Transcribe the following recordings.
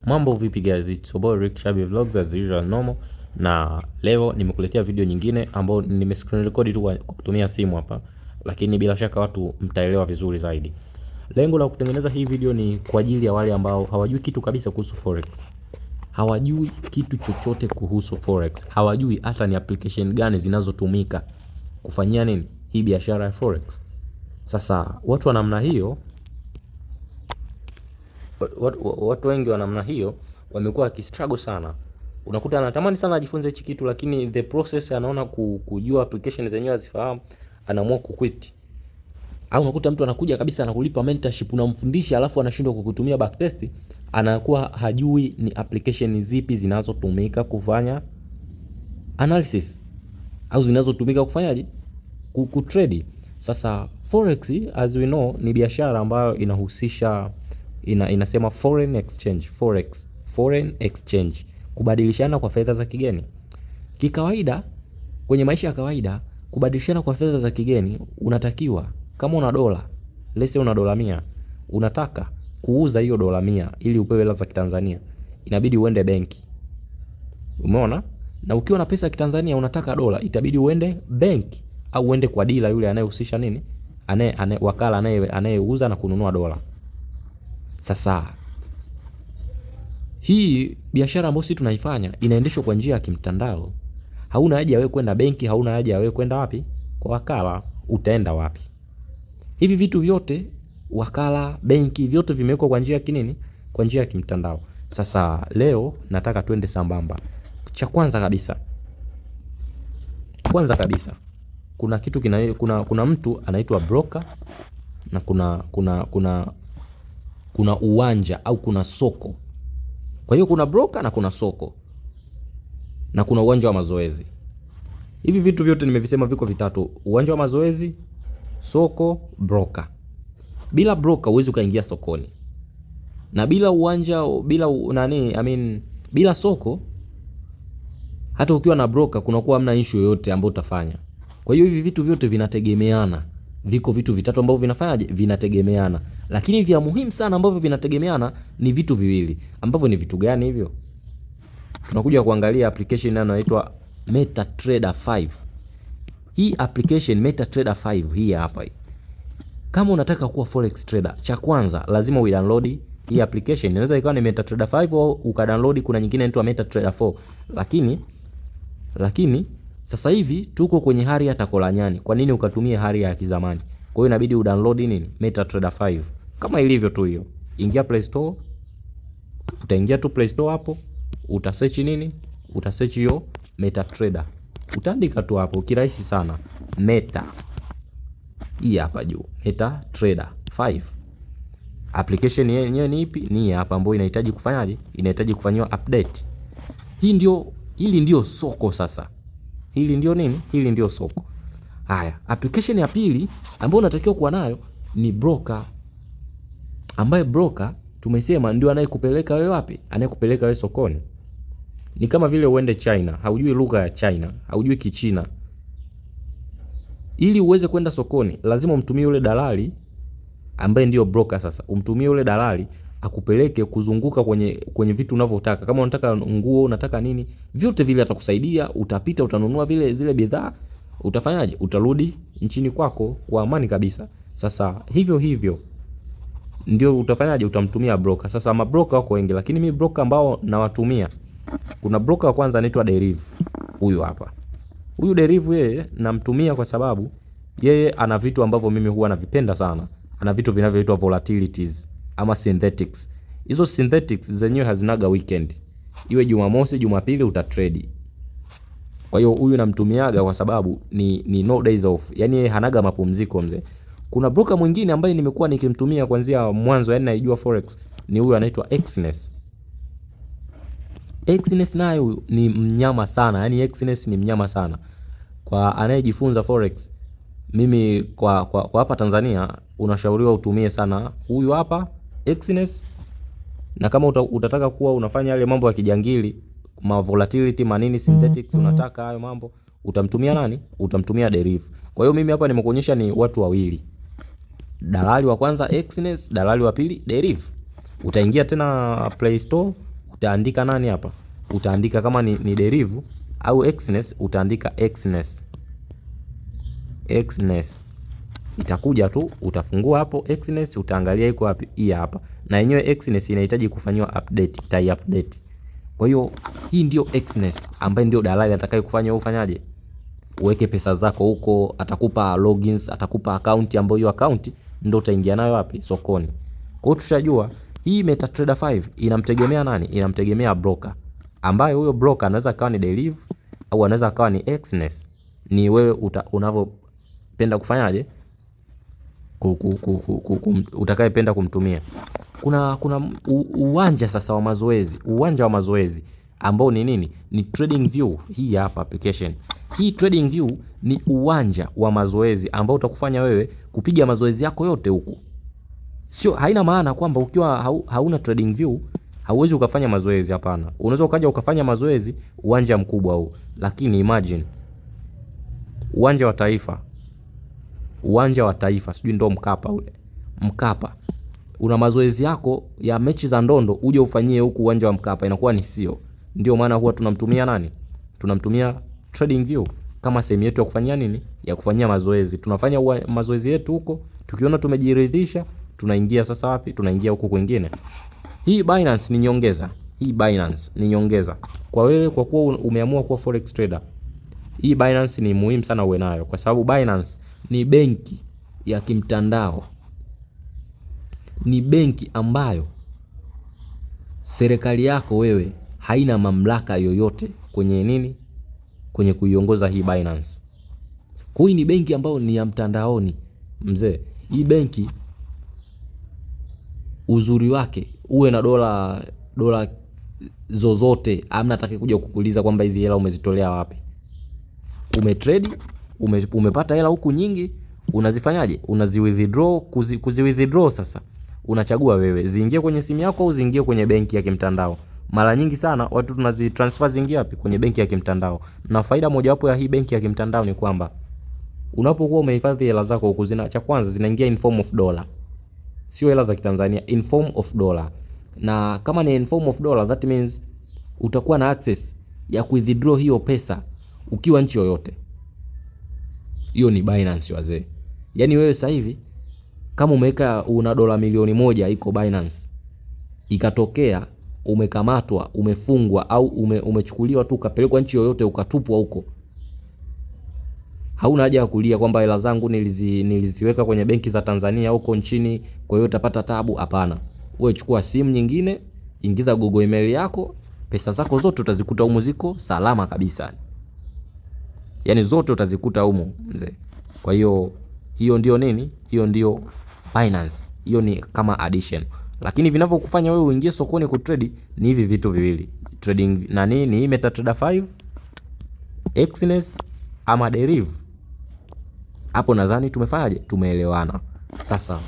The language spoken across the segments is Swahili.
Mambo vipi guys, it's your boy Rick Shabi Vlogs as usual normal, na leo nimekuletea video nyingine ambayo nime screen record tu kwa kutumia simu hapa, lakini bila shaka watu mtaelewa vizuri zaidi. Lengo la kutengeneza hii video ni kwa ajili ya wale ambao hawajui kitu kabisa kuhusu forex, hawajui kitu chochote kuhusu forex, hawajui hata ni application gani zinazotumika kufanyia nini hii biashara ya forex. Sasa watu wa namna hiyo watu wengi wa namna hiyo wamekuwa wakistruggle sana. Unakuta anatamani sana ajifunze hichi kitu, lakini the process anaona kujua application zenyewe hazifahamu, anaamua kuquit. Au unakuta mtu anakuja kabisa anakulipa mentorship, unamfundisha alafu anashindwa kukutumia backtest, anakuwa hajui ni application zipi zinazotumika kufanya analysis au zinazotumika kufanyaje kutrade. Sasa forex, as we know, ni biashara ambayo inahusisha inasema foreign exchange, forex, foreign exchange, kubadilishana kwa fedha za kigeni. Kikawaida, kwenye maisha ya kawaida, kubadilishana kwa fedha za kigeni unatakiwa kama una dola, let's say una dola 100, unataka kuuza hiyo dola 100 ili upewe hela za Kitanzania, inabidi uende benki. Umeona? Na ukiwa na pesa ya Kitanzania unataka dola, itabidi uende benki au uende kwa dila yule anayehusisha nini, anaye wakala anayeuza na kununua dola. Sasa hii biashara ambayo sisi tunaifanya inaendeshwa kwa njia ya kimtandao. Hauna haja ya wewe kwenda benki, hauna haja ya wewe kwenda wapi? Kwa wakala. Utaenda wapi? Hivi vitu vyote, wakala, benki, vyote vimewekwa kwa njia ya kinini? Kwa njia ya kimtandao. Sasa leo nataka twende sambamba. Cha kwanza kabisa, kwanza kabisa kuna kitu kina, kuna mtu anaitwa broker na kuna uwanja au kuna soko. Kwa hiyo kuna broker na kuna soko na kuna uwanja wa mazoezi. Hivi vitu vyote nimevisema viko vitatu: uwanja wa mazoezi, soko, broker. Bila broker huwezi ukaingia sokoni, na bila uwanja, bila nani, I mean, bila soko, hata ukiwa na broker kunakuwa hamna issue yoyote ambayo utafanya. Kwa hiyo hivi vitu vyote vinategemeana. Viko vitu vitatu ambavyo vinafanyaje? Vinategemeana. Lakini vya muhimu sana ambavyo vinategemeana ni vitu viwili. Ambavyo ni vitu gani hivyo? Tunakuja kuangalia application inayoitwa MetaTrader 5. Hii application MetaTrader 5 hii hapa hii. Kama unataka kuwa forex trader, cha kwanza lazima uidownload hii application. Inaweza ikawa ni MetaTrader 5 au ukadownload kuna nyingine inaitwa MetaTrader 4. Lakini sasa hivi tuko kwenye hali ya takola nyani. Kwa nini ukatumia hali ya kizamani? Kwa hiyo inabidi udownload nini? MetaTrader 5. Kama ilivyo tu hiyo. Ingia Play Store. Utaingia tu Play Store hapo, utasearch nini? Utasearch hiyo MetaTrader. Utaandika tu hapo kirahisi sana. Meta. Hii hapa juu. MetaTrader 5. Application yenyewe ni ipi? Ni hapa ambayo inahitaji kufanyaje? Inahitaji kufanyiwa update. Hili ndio soko sasa. Hili ndio nini? Hili ndio soko. Haya, application ya pili ambayo unatakiwa kuwa nayo ni broker. Ambaye broker tumesema ndio anayekupeleka wewe wapi? Anayekupeleka wewe sokoni. Ni kama vile uende China, haujui lugha ya China, haujui Kichina. Ili uweze kwenda sokoni, lazima umtumie yule dalali ambaye ndio broker sasa. Umtumie yule dalali akupeleke kuzunguka kwenye vitu unavyotaka. Kama unataka nguo, unataka nini, vyote vile atakusaidia, utapita, utanunua vile zile bidhaa, utafanyaje? Utarudi nchini kwako kwa amani kabisa. Sasa hivyo hivyo ndio utafanyaje? Utamtumia broker. Sasa mabroker wako wengi, lakini mi broker ambao nawatumia, kuna broker wa kwanza anaitwa Deriv. Huyu hapa. Huyu Deriv yeye namtumia kwa sababu yeye ana vitu ambavyo mimi huwa navipenda sana. Ana vitu vinavyoitwa volatilities ama synthetics. Hizo synthetics zenyewe hazinaga weekend. Iwe Jumamosi, Jumapili utatrade. Kwa hiyo huyu namtumiaga kwa sababu ni no days off. Yaani yeye hanaga mapumziko mzee. Kuna broker mwingine ambaye nimekuwa nikimtumia kuanzia mwanzo, yani naijua forex, ni huyu anaitwa Exness. Exness naye huyu ni mnyama sana. Yaani Exness ni mnyama sana. Kwa anayejifunza forex, mimi kwa hapa Tanzania unashauriwa utumie sana huyu hapa Exness. Na kama utataka kuwa unafanya yale mambo ya kijangili, ma volatility, manini synthetics, unataka hayo mambo, utamtumia nani? Utamtumia Deriv. Kwa hiyo mimi hapa nimekuonyesha ni watu wawili. Dalali wa kwanza Exness, dalali wa pili Deriv. Utaingia tena Play Store, Utaandika nani hapa? Utaandika kama ni Deriv au Exness, utaandika Exness. Exness itakuja tu, utafungua hapo Exness, utaangalia iko wapi, hii hapa. Na yenyewe Exness inahitaji kufanyiwa update, itai update. Kwa hiyo hii ndio Exness ambaye ndio dalali atakaye kufanya wewe ufanyaje, uweke pesa zako huko, atakupa logins, atakupa account ambayo hiyo account ndio utaingia nayo wapi, sokoni. Kwa hiyo tushajua hii MetaTrader 5 inamtegemea nani? Inamtegemea broker, ambaye huyo broker anaweza akawa ni Deriv au anaweza akawa ni Exness. Ni wewe unavyopenda kufanyaje, utakayependa kumtumia. Kuna uwanja sasa wa mazoezi, uwanja wa mazoezi ambao ni nini? Ni TradingView. Hii hapa application. Hii TradingView ni uwanja wa mazoezi ambao utakufanya wewe kupiga mazoezi yako yote huku. Sio, haina maana kwamba ukiwa hauna TradingView hauwezi ukafanya mazoezi, hapana. Unaweza ukaja ukafanya mazoezi uwanja mkubwa huu, lakini imagine uwanja wa Taifa, uwanja wa Taifa, sijui ndo Mkapa ule, Mkapa, una mazoezi yako ya mechi za ndondo uje ufanyie huku uwanja wa Mkapa, inakuwa ni sio. Ndio maana huwa tunamtumia nani? Tunamtumia TradingView kama sehemu yetu ya kufanyia nini? Ya kufanyia mazoezi. Tunafanya mazoezi yetu huko, tukiona tumejiridhisha, tunaingia sasa wapi? Tunaingia huku kwingine. Hii Binance ni nyongeza. Hii Binance ni nyongeza kwa wewe, kwa kuwa umeamua kuwa forex trader. Hii Binance ni muhimu sana uwe nayo, kwa sababu Binance ni benki ya kimtandao, ni benki ambayo serikali yako wewe haina mamlaka yoyote kwenye nini, kwenye kuiongoza hii Binance. Kwa hiyo ni benki ambayo ni ya mtandaoni mzee. Hii benki uzuri wake, uwe na dola zozote, amna atakaye kuja kukuuliza kwamba hizi hela umezitolea wapi. Umetrade, umepata hela huku nyingi, unazifanyaje? Unazi withdraw, kuzi withdraw sasa unachagua wewe ziingie kwenye simu yako au ziingie kwenye benki ya kimtandao. Mara nyingi sana watu tunazitransfer ziingie wapi? Kwenye benki ya kimtandao. Na faida mojawapo ya hii benki ya kimtandao ni kwamba unapokuwa umehifadhi hela zako huku, cha kwanza zinaingia in form of dollar, sio hela za Kitanzania, in form of dollar. Na kama ni in form of dollar, that means utakuwa na access ya withdraw hiyo pesa ukiwa nchi yoyote. Hiyo ni Binance wazee. Yaani wewe sasa hivi kama umeweka una dola 1,000,000 iko Binance, ikatokea umekamatwa, umefungwa au umechukuliwa tu ukapelekwa nchi yoyote ukatupwa huko, hauna haja ya kulia kwamba hela zangu niliziweka kwenye benki za Tanzania huko nchini, kwa hiyo utapata tabu. Hapana, wewe chukua simu nyingine, ingiza Google email yako, pesa zako zote utazikuta humu ziko salama kabisa. Yaani zote utazikuta humu mzee. Kwa hiyo hiyo ndio nini? Hiyo ndio Binance. Hiyo ni kama addition. Lakini vinavyokufanya wewe uingie sokoni kutrade ni hivi vitu viwili. Trading na nini? Ni MetaTrader 5, Exness ama Deriv. Hapo nadhani tumefanyaje? Tumeelewana. Sasa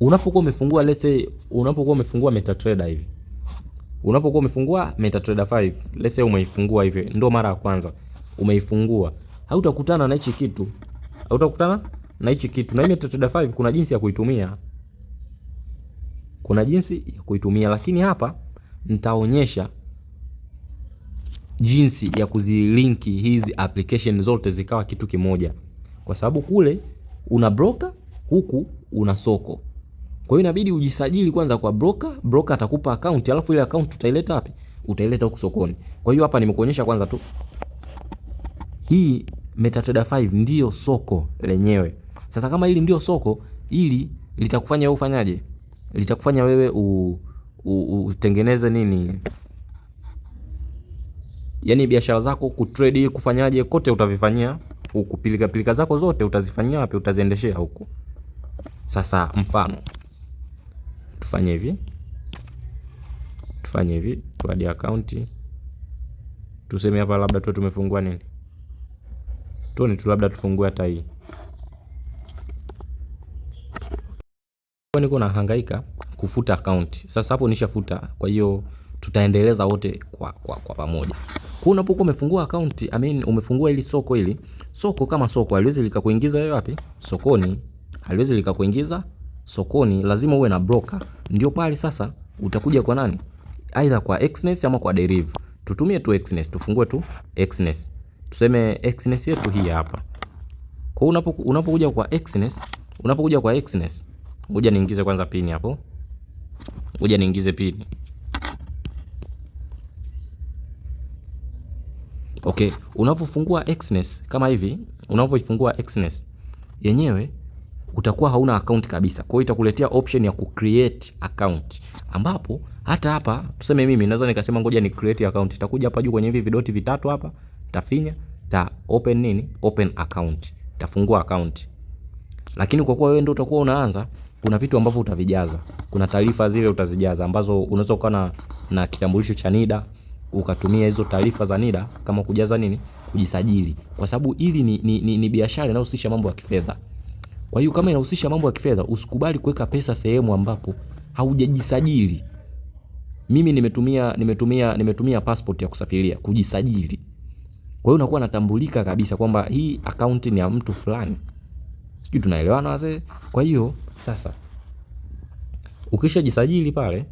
unapokuwa umefungua, let's say unapokuwa umefungua MetaTrader hivi. Unapokuwa umefungua MetaTrader 5, let's say umeifungua hivi, ndio mara ya kwanza umeifungua, hautakutana na hichi kitu. Hautakutana na hichi kitu. Na hii MetaTrader 5 kuna jinsi ya kuitumia. Kuna jinsi ya kuitumia, lakini hapa nitaonyesha jinsi ya kuzilinki hizi application zote zikawa kitu kimoja, kwa sababu kule una broker, huku una soko. Kwa hiyo inabidi ujisajili kwanza kwa broker, broker atakupa account, alafu ile account utaileta wapi? Utaileta huku sokoni. Kwa hiyo hapa nimekuonyesha kwanza tu hii MetaTrader 5 ndio soko lenyewe. Sasa kama hili ndio soko, hili litakufanya wewe ufanyaje? Litakufanya wewe utengeneze nini? Yaani biashara zako kutrade, kufanyaje, kote utavifanyia huku. Pilika pilika zako zote utazifanyia wapi? Utaziendeshea huku. Sasa mfano tufanye hivi, tufanye hivi, tuadd account, tuseme hapa labda tu tumefungua nini, tuone tu labda tufungue hata hii. Niko nahangaika kufuta account. Sasa hapo nishafuta, kwa hiyo tutaendeleza wote kwa pamoja. Kwa unapokuwa umefungua account, I mean umefungua ili soko hili, soko kama soko haliwezi likakuingiza wewe wapi? Sokoni. Haliwezi likakuingiza sokoni, lazima uwe na broker. Ndio pale sasa utakuja kwa nani? Either kwa Exness ama kwa Deriv. Tutumie tu Exness, tufungue tu Exness. Tuseme Exness yetu hii hapa. Kwa hiyo unapokuja kwa Exness, unapokuja kwa Exness, ngoja niingize kwanza pin hapo. Ngoja niingize pin. Okay, unapofungua Exness kama hivi, unavyoifungua Exness yenyewe utakuwa hauna account kabisa. Kwa hiyo itakuletea option ya ku create account, ambapo hata hapa tuseme mimi naweza nikasema ngoja ni create account. Itakuja hapa juu kwenye hivi vidoti vitatu hapa, tafinya, ta open nini? Open account. Tafungua account. Lakini kwa kuwa wewe ndio utakuwa unaanza, kuna vitu ambavyo utavijaza. Kuna taarifa zile utazijaza ambazo unaweza ukawa na kitambulisho cha NIDA, ukatumia hizo taarifa za NIDA kama kujaza nini? Kujisajili. Kwa sababu hili ni biashara inayohusisha mambo ya kifedha. Kwa hiyo kama inahusisha mambo ya kifedha, usikubali kuweka pesa sehemu ambapo haujajisajili. Mimi nimetumia passport ya kusafiria kujisajili. Kwa hiyo unakuwa unatambulika kabisa kwamba hii account ni ya mtu fulani. Sijui tunaelewana wazee? Kwa hiyo sasa ukishajisajili pale,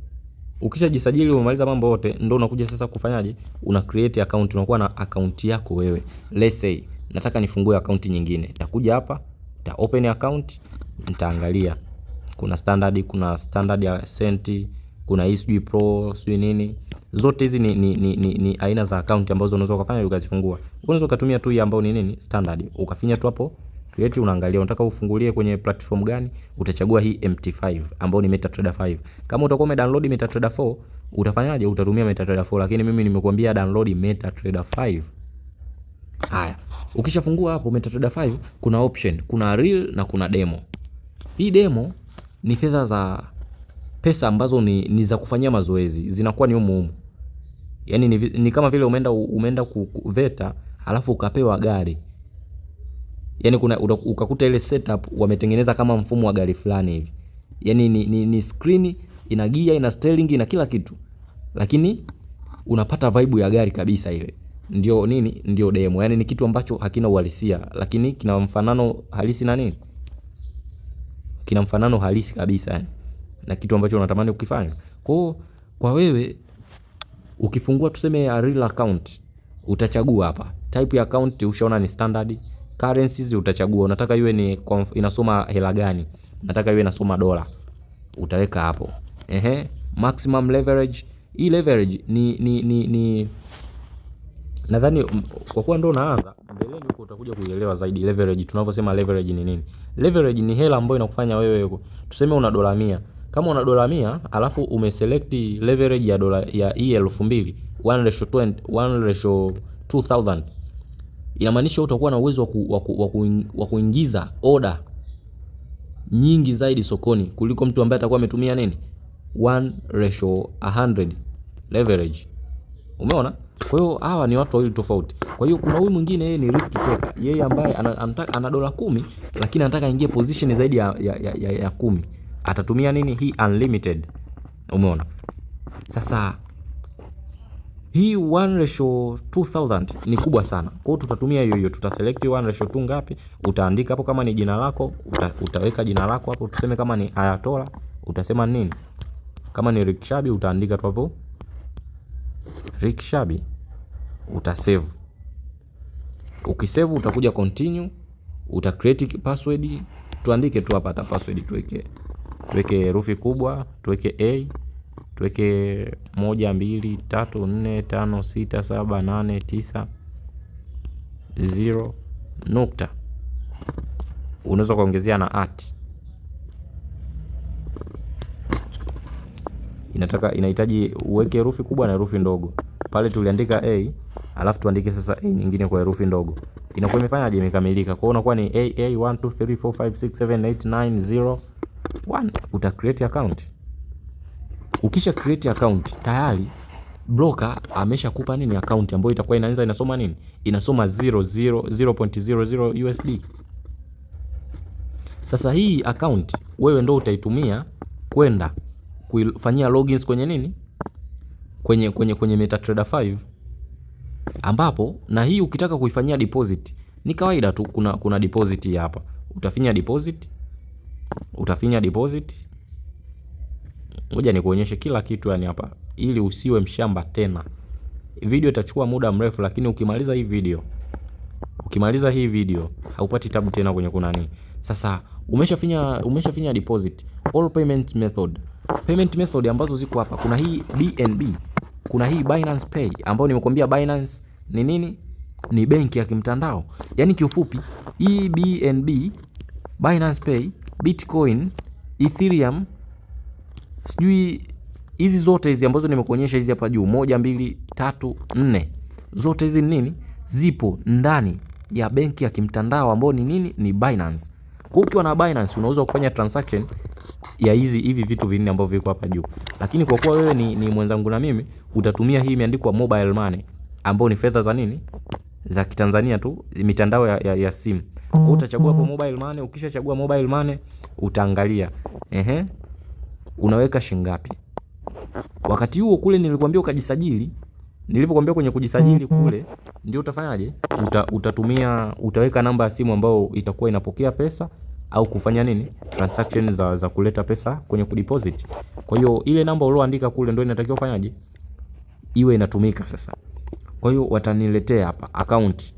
ukishajisajili umemaliza mambo yote, ndio unakuja sasa kufanyaje? Una create account, unakuwa na account yako wewe. Let's say nataka nifungue account nyingine. Nitakuja hapa, nita open account, nitaangalia kuna standard, kuna standard ya senti, kuna hii sijui pro, sijui nini. Zote hizi ni aina za account ambazo unaweza ukafanya ukazifungua. Unaweza ukatumia tu hii ambayo ni nini? Standard. Ukafinya tu hapo create, unaangalia unataka ufungulie kwenye platform gani, utachagua hii MT5 ambayo ni MetaTrader 5. Kama utakuwa umedownload MetaTrader 4, utafanyaje? Utatumia MetaTrader 4, lakini mimi nimekuambia download MetaTrader 5. Haya, ukishafungua hapo MetaTrader 5 kuna option, kuna real na kuna demo. Hii demo ni fedha za pesa ambazo ni za kufanyia mazoezi, zinakuwa ni humu humu. Yaani ni kama vile umeenda VETA alafu ukapewa gari. Yaani kuna ukakuta ile setup wametengeneza kama mfumo wa gari fulani hivi. Yaani ni screen, ina gear, ina steering, ina kila kitu. Lakini unapata vibe ya gari kabisa ile. Ndio nini? Ndio demo. Yaani ni kitu ambacho hakina uhalisia, lakini kina mfanano halisi na nini? Kina mfanano halisi kabisa yani. Na kitu ambacho unatamani kukifanya. Kwa hiyo kwa wewe ukifungua tuseme a real account, utachagua hapa type ya account, ushaona ni standard. Currencies utachagua unataka iwe ni inasoma hela gani, nataka iwe inasoma dola, utaweka hapo. Ehe, maximum leverage. Hii leverage ni nadhani kwa kuwa ndo unaanza mbeleni huko utakuja kuielewa zaidi leverage. Tunavyosema leverage ni nini? Leverage ni hela ambayo inakufanya wewe, tuseme una dola 100. Kama una dola 100 alafu umeselect leverage ya dola ya hii 2000, 1:20, 1:2000, inamaanisha utakuwa na uwezo wa kuingiza order nyingi zaidi sokoni kuliko mtu ambaye atakuwa ametumia nini? 1:100 leverage. Umeona? Kwa hiyo hawa ni watu wawili tofauti. Kwa hiyo kuna huyu mwingine yeye ni risk taker, yeye ambaye ana dola 10 lakini anataka aingie position zaidi ya 10. Atatumia nini? Hii unlimited. Umeona? Sasa hii 1:2000 ni kubwa sana. Kwa hiyo tutatumia hiyo hiyo, tutaselect 1:2 ngapi? Utaandika hapo kama ni jina lako, utaweka jina lako hapo, tuseme kama ni Ayatola, utasema nini? Kama ni Rick Shabi utaandika tu hapo Rick Shabi, utasave. Ukisave utakuja continue, uta create password, tuandike tu hapa hata password tuweke herufi kubwa, tuweke A, tuweke 1 2 3 4 5 6 7 8 9 0 nukta. Unaweza kuongezea na at. Inahitaji uweke herufi kubwa na herufi ndogo. Pale tuliandika A, alafu tuandike sasa A nyingine kwa herufi ndogo. Inakuwa imefanyaje? Imekamilika. Kwa hiyo unakuwa ni A, A, 1, 2, 3, 4, 5, 6, 7, 8, 9, 0, 1. Uta create account. Ukisha create account tayari broker ameshakupa nini? Account ambayo itakuwa inaanza inasoma nini? Inasoma zero, zero, zero point zero zero USD. Sasa hii account wewe ndo utaitumia kwenda kuifanyia logins kwenye nini? Kwenye MetaTrader 5, ambapo na hii ukitaka kuifanyia deposit ni kawaida tu, kuna deposit hapa. Utafinya deposit, utafinya deposit. Ngoja nikuonyeshe kila kitu yani hapa ili usiwe mshamba tena. Video itachukua muda mrefu, lakini ukimaliza hii video haupati tabu tena kwenye kunani. Sasa umeshafinya deposit, all payment method. Payment method ambazo ziko hapa, kuna hii BNB, kuna hii Binance Pay ambayo nimekuambia Binance ni nini? Ni benki ya kimtandao. Yaani kiufupi, hii BNB, Binance Pay, Bitcoin, Ethereum, sijui hizi zote hizi ambazo nimekuonyesha hizi hapa juu, moja, mbili, tatu, nne, zote hizi ni nini? Zipo ndani ya benki ya kimtandao ambayo ni nini? Ni Binance. Kwa ukiwa na Binance unaweza kufanya transaction ya hizi hivi vitu vinne ambavyo viko hapa juu, lakini kwa kuwa wewe ni mwenzangu na mimi, utatumia hii imeandikwa mobile money ambayo ni fedha za nini, za Kitanzania tu, mitandao ya simu. Kwa hiyo utachagua hapo mobile money. Ukishachagua mobile money utaangalia ehe, unaweka shilingi ngapi. Wakati huo kule nilikwambia ukajisajili, nilivyokuambia kwenye kujisajili kule ndio utafanyaje? Utatumia utaweka namba ya simu ambayo itakuwa inapokea pesa au kufanya nini transaction za kuleta pesa kwenye kudeposit. Kwa hiyo ile namba ulioandika kule ndio inatakiwa ufanyaje, iwe inatumika sasa. Kwa hiyo wataniletea hapa account.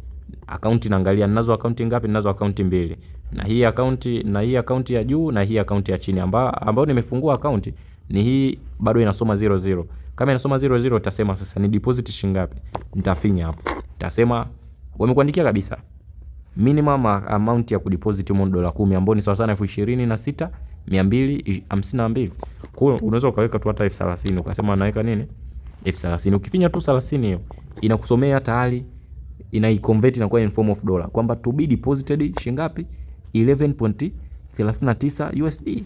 Account naangalia ninazo account ngapi? Ninazo account mbili. Na hii account na hii account ya juu na hii account ya chini ambayo nimefungua account ni hii bado inasoma 00. Kama inasoma 00 utasema sasa ni deposit shilingi ngapi? Nitafinya hapo. Nitasema wamekuandikia kabisa minimum amount ya kudeposit humo dola 10 ambayo ni sawa sana 26,252. Kwa hiyo unaweza ukaweka tu hata 30,000 ukasema naweka nini? 30,000. Ukifinya tu 30 hiyo inakusomea tayari, inaiconvert inakuwa in form of dollar kwamba to be deposited shilingi ngapi? 11.39 USD.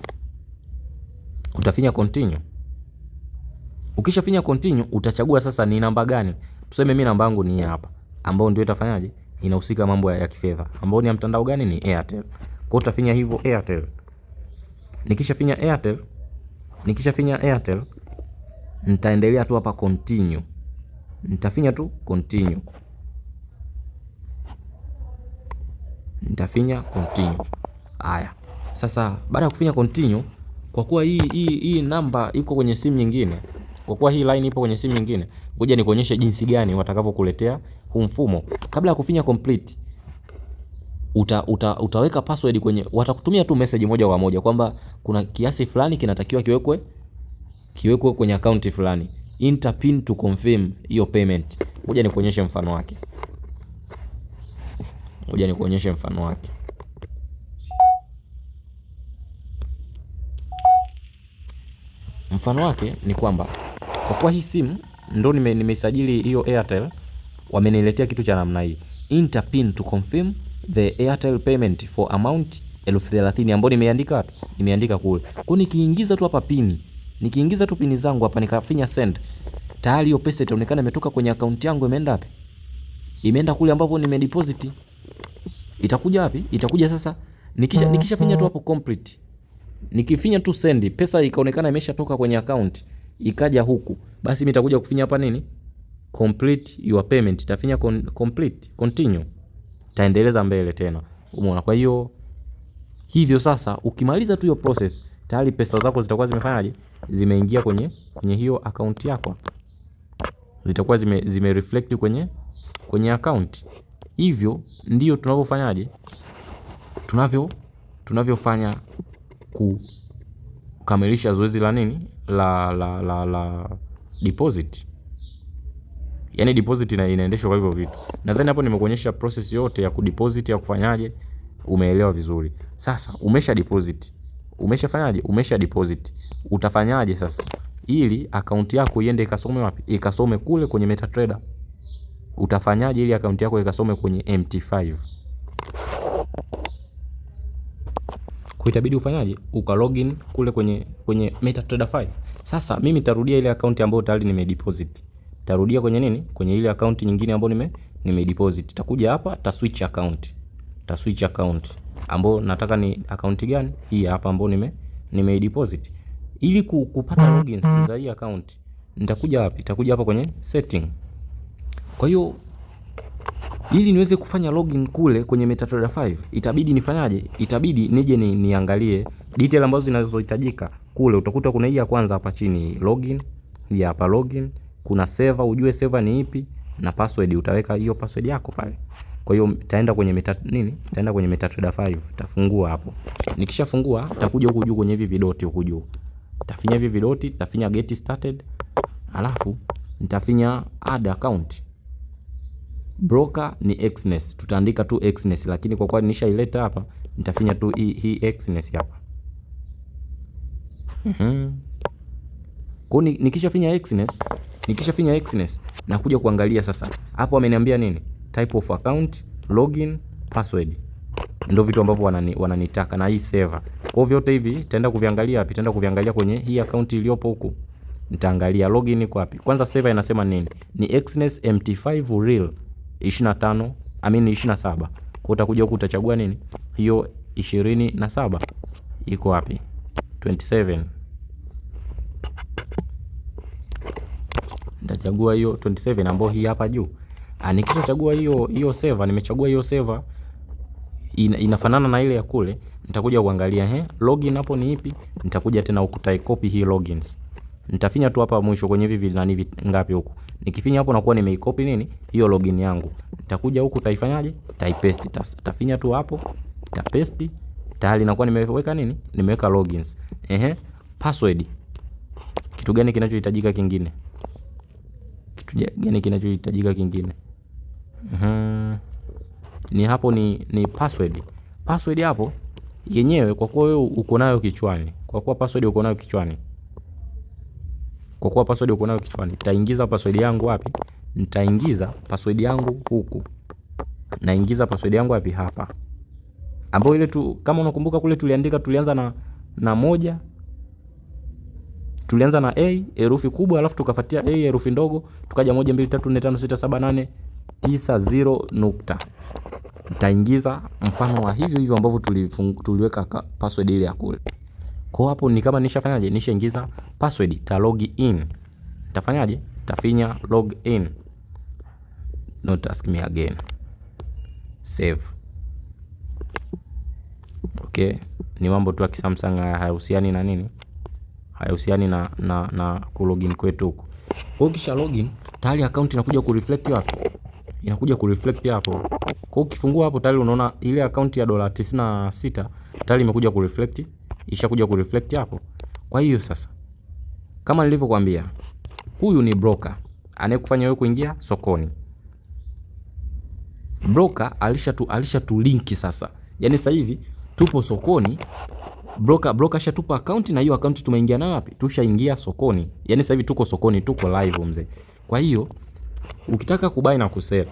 Utafinya continue. Ukishafinya continue utachagua sasa ni namba gani. Tuseme mimi namba yangu ni hapa ambayo ndio itafanyaje? Inahusika mambo ya kifedha. Ambayo ni ya mtandao gani? Ni Airtel. Kwa hiyo utafinya hivyo Airtel. Nikishafinya Airtel nitaendelea tu hapa continue. Nitafinya tu continue. Nitafinya continue. Haya. Sasa baada ya kufinya continue, kwa kuwa hii namba iko kwenye simu nyingine, kwa kuwa hii line ipo kwenye simu nyingine, ngoja nikuonyeshe jinsi gani watakavyokuletea huu mfumo. Kabla ya kufinya complete, utaweka password kwenye, watakutumia tu message moja kwa moja kwamba kuna kiasi fulani kinatakiwa kiwekwe kwenye account fulani. Enter pin to confirm hiyo payment. Ngoja nikuonyeshe mfano wake. Ngoja nikuonyeshe mfano wake. Mfano wake ni kwamba kwa kuwa hii simu ndo nimesajili hiyo Airtel, wameniletea kitu cha namna hii. Enter pin to confirm the Airtel payment for amount 30,000 ambayo nimeandika wapi? Nimeandika kule. Kwa nikiingiza tu hapa pin, nikiingiza tu pin zangu hapa nikafinya send, tayari hiyo pesa itaonekana imetoka kwenye akaunti yangu imeenda wapi? Imeenda kule ambapo nimedeposit. Itakuja wapi? Itakuja sasa nikishafinya tu hapo complete. Nikifinya tu send, pesa ikaonekana imeshatoka kwenye account ikaja huku, basi mimi nitakuja kufinya hapa nini? Complete your payment. Itafinya complete, continue. Taendeleza mbele tena. Umeona? Kwa hiyo hivyo sasa ukimaliza tu hiyo process tayari pesa zako zitakuwa zimefanyaje? Zimeingia kwenye hiyo account yako. Zitakuwa zime reflect kwenye account. Hivyo ndio tunavyofanyaje? Tunavyofanya kukamilisha zoezi la nini? La deposit. Yaani deposit inaendeshwa kwa hivyo vitu. Nadhani hapo nimekuonyesha process yote ya kudeposit ya kufanyaje, umeelewa vizuri. Sasa umesha deposit. Umeshafanyaje? Umesha deposit. Utafanyaje sasa ili akaunti yako iende ikasome wapi? Ikasome kule kwenye MetaTrader. Utafanyaje ili akaunti yako ikasome kwenye MT5? Kwa itabidi ufanyaje? Uka login kule kwenye MetaTrader 5. Sasa mimi nitarudia ile akaunti ambayo tayari nimedeposit. Tarudia kwenye nini? Kwenye ile akaunti nyingine ambayo nimedeposit. Takuja hapa, ta switch account. Ta switch account ambayo nataka ni akaunti gani? Hii hapa ambayo nimedeposit. Ili kupata logins za hii account nitakuja wapi? Nitakuja hapa kwenye setting. Kwa hiyo Ili niweze kufanya login kule kwenye MetaTrader 5 itabidi nifanyaje? Itabidi nije niangalie detail ambazo zinazohitajika kule. Utakuta kuna hii ya kwanza hapa chini login, hii hapa login, kuna server, ujue server ni ipi na password, utaweka hiyo password yako pale. Kwa hiyo taenda kwenye meta nini? Taenda kwenye MetaTrader 5, tafungua hapo. Nikishafungua takuja huku juu kwenye hivi vidoti huku juu. Tafinya hivi vidoti, tafinya get started, alafu nitafinya add account. Broker ni Exness, tutaandika tu Exness, lakini kwa kuwa nishaileta hapa nitafinya tu hii Exness hapa. Kwa hiyo nikishafinya Exness, nikishafinya Exness nakuja kuangalia sasa. Hapo ameniambia nini? Type of account, login, password. Ndio vitu ambavyo wananitaka na hii server. Kwa hiyo vyote hivi taenda kuviangalia wapi? Taenda kuviangalia kwenye hii account iliyopo huku. Nitaangalia login iko wapi. Kwanza server inasema nini? Ni Exness MT5 Real 25, I mean 27. Kwa hiyo utakuja huku utachagua nini? Hiyo 27 iko wapi? 27. Nitachagua hiyo 27 ambayo hii hapa juu. Nikishachagua hiyo server, nimechagua hiyo server inafanana na ile ya kule, nitakuja kuangalia login hapo ni ipi. Nitakuja tena huku copy hii logins. Nitafinya tu hapa mwisho kwenye hivi nani ngapi huku. Nikifinya hapo nakuwa nimeicopy nini hiyo login yangu. Nitakuja huku taifanyaje? Taipaste. Tafinya tu hapo, tapaste. Tayari nakuwa nimeweka nini? Nimeweka logins. Password. Kitu gani kinachohitajika kingine? Kitu gani kinachohitajika kingine? Ni hapo ni password. Password hapo yenyewe kwa kuwa wewe uko nayo kichwani. Kwa kuwa password uko nayo kichwani. Kwa kuwa password uko nayo kichwani, nitaingiza password yangu wapi? Nitaingiza password yangu huku. Naingiza password yangu wapi? Hapa. Ambayo ile tu kama unakumbuka kule tuliandika, tulianza na moja. Tulianza na A herufi kubwa, alafu tukafuatia A herufi ndogo, tukaja 1 2 3 4 5 6 7 8 9 0 nukta. Nitaingiza mfano wa hivyo hivyo ambavyo tuliweka password ile ya kule. Kwa hapo ni kama nishafanyaje? Nishaingiza password, ta log in. Nitafanyaje? Tafinya log in. Not ask me again. Save. Okay, ni mambo tu ya Samsung haya, hayahusiani na nini? Hayahusiani na ku login kwetu huku. Kwa hiyo kisha login, tayari account inakuja ku reflect wapi? Inakuja ku reflect hapo. Kwa hiyo ukifungua hapo tayari unaona ile account ya dola 96 tayari imekuja ku reflect, ishakuja ku reflect hapo. Kwa hiyo sasa kama nilivyokuambia, huyu ni broker anayekufanya wewe kuingia sokoni. Broker alishatu link sasa. Yaani sasa hivi tupo sokoni, broker ashatupa account na hiyo account tumeingia nayo wapi? Tushaingia sokoni. Yaani sasa hivi tuko sokoni, tuko live mzee. Kwa hiyo ukitaka kubuy na kusell,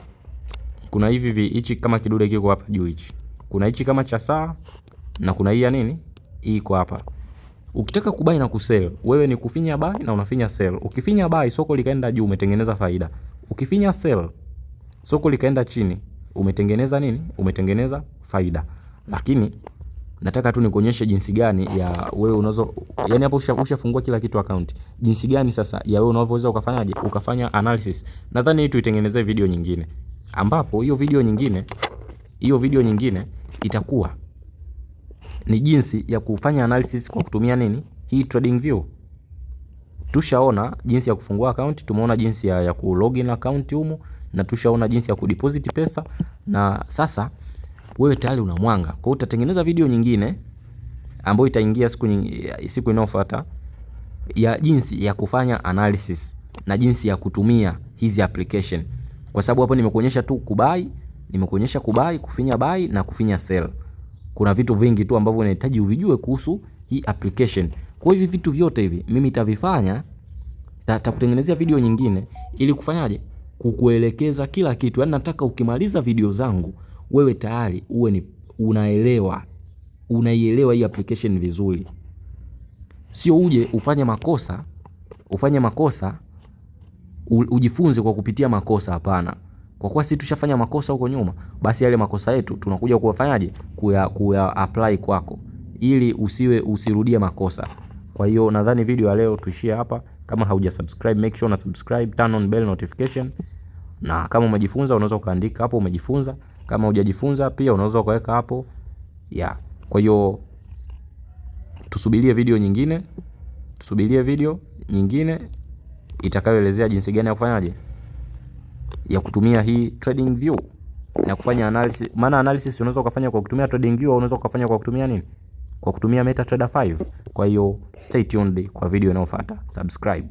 kuna hivi hichi kama kidude kiko hapa juu hichi. Kuna hichi kama cha saa na kuna hii ya nini? Hii iko hapa. Ukitaka kubuy na kusell, wewe ni kufinya buy na unafinya sell. Ukifinya buy soko likaenda juu umetengeneza faida. Ukifinya sell soko likaenda chini umetengeneza nini? Umetengeneza faida. Lakini nataka tu nikuonyeshe jinsi gani ya wewe unazo, yani hapo ushafungua kila kitu account. Jinsi gani sasa ya wewe unavyoweza ukafanyaje? Ukafanya analysis. Nadhani hii tuitengenezee video nyingine, ambapo hiyo video nyingine itakuwa ni jinsi ya kufanya analysis kwa kutumia nini? Hii trading view. Tushaona jinsi ya kufungua account, tumeona jinsi ya ku login account humu, na tushaona jinsi ya kudeposit pesa, na sasa wewe tayari una mwanga. Kwa hiyo utatengeneza video nyingine ambayo itaingia siku inayofuata ya jinsi ya kufanya analysis na jinsi ya kutumia hizi application. Kwa sababu hapo nimekuonyesha tu kubuy, nimekuonyesha kubuy, kufinya buy na kufinya sell. Kuna vitu vingi tu ambavyo unahitaji uvijue kuhusu hii application. Kwa hivi vitu vyote hivi mimi nitavifanya, nitakutengenezea video nyingine ili kufanyaje? Kukuelekeza kila kitu. Yaani nataka ukimaliza video zangu wewe tayari uwe ni unaelewa, unaielewa hii application vizuri. Sio uje ufanye makosa ujifunze kwa kupitia makosa. Hapana. Kwa kuwa sisi tushafanya makosa huko nyuma, basi yale makosa yetu tunakuja kuwafanyaje? Kuya apply kwako ili usirudie makosa. Kwa hiyo nadhani video ya leo tuishie hapa. Kama hauja subscribe, make sure una subscribe, turn on bell notification. Na kama umejifunza unaweza ukaandika hapo umejifunza, kama hujajifunza pia unaweza ukaweka hapo ya. Kwa hiyo tusubirie video nyingine, tusubirie video nyingine itakayoelezea jinsi gani ya kufanyaje, ya kutumia hii trading view na kufanya analysis. Maana analysis unaweza ukafanya kwa kutumia trading view au unaweza ukafanya kwa kutumia nini? Kwa kutumia MetaTrader 5. Kwa hiyo stay tuned kwa video inayofuata. Subscribe.